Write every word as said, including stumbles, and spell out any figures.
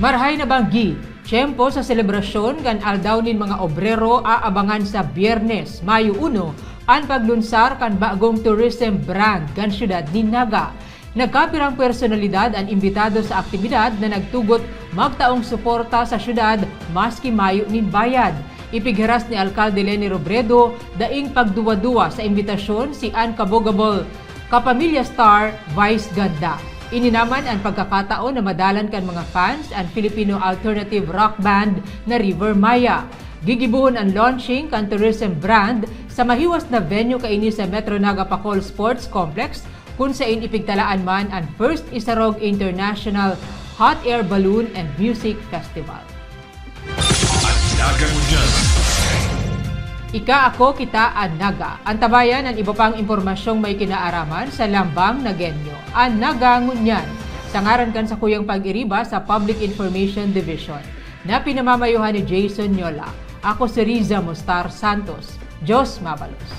Marahay na banggi, tiyempo sa selebrasyon kan Aldaw nin mga Obrero aabangan sa Biyernes, Mayo uno, an paglunsar kan bagong tourism brand kan siyudad nin Naga. Nagkapirang personalidad an imbitado sa aktibidad na nagtugot magtaong suporta sa siyudad maski mayo nin bayad. Ipighiras ni Alkalde Leni Robredo daing pagduwa-duwa sa imbitasyon si Unbogable Kapamilya Star Vice Ganda. Ini naman an pagkakataon na madalan kan mga fans an Filipino alternative rock band na River Maya. Gigibohon an launching kan tourism brand sa mahiwas na venue kaini sa Metro Naga Pacol Sports Complex, kun sain ipigtalaan man an First Isarog International Hot Air Balloon and Music Festival. Naga Ngunyan. Ika, ako, kita, an Naga. Antabayan an iba pang impormasyong may kinaaraman sa Lambang Nagenyo. An Naga Ngunyan. Sa ngaran kan sakuyang pag-iriba sa Public Information Division, na pinamamayohan ni Jason Nyola, ako si Riza Mustar Santos. Diyos mabalos.